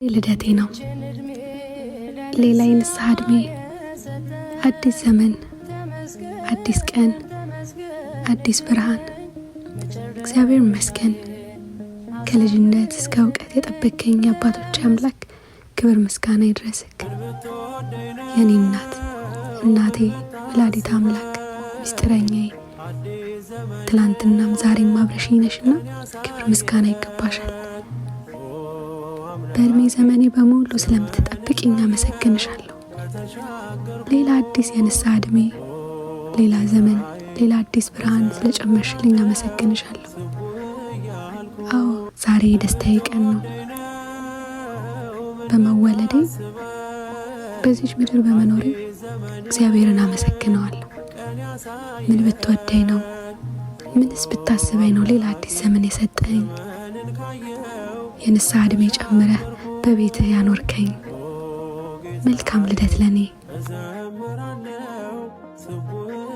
ልደቴ ነው። ሌላ የንስሐ ዕድሜ፣ አዲስ ዘመን፣ አዲስ ቀን፣ አዲስ ብርሃን። እግዚአብሔር ይመስገን። ከልጅነት እስከ እውቀት የጠበከኝ አባቶች አምላክ ክብር ምስጋና ይድረስክ። የኔ እናት እናቴ ወላዲተ አምላክ ምስጢረኛዬ፣ ትላንትናም ዛሬም አብረሽኝ ነሽና ክብር ምስጋና ይገባሻል። በእድሜ ዘመኔ በሙሉ ስለምትጠብቅኝ አመሰግንሻለሁ። ሌላ አዲስ የንስሐ እድሜ፣ ሌላ ዘመን፣ ሌላ አዲስ ብርሃን ስለጨመርሽልኝ አመሰግንሻለሁ። አዎ፣ ዛሬ የደስታዬ ቀን ነው። በመወለዴ፣ በዚች ምድር በመኖሬ እግዚአብሔርን አመሰግነዋለሁ። ምን ብትወደኝ ነው? ምንስ ብታስበኝ ነው ሌላ አዲስ ዘመን የሰጠኝ? የንስሐ ዕድሜ ጨምረህ በቤትህ ያኖርከኝ። መልካም ልደት ለኔ።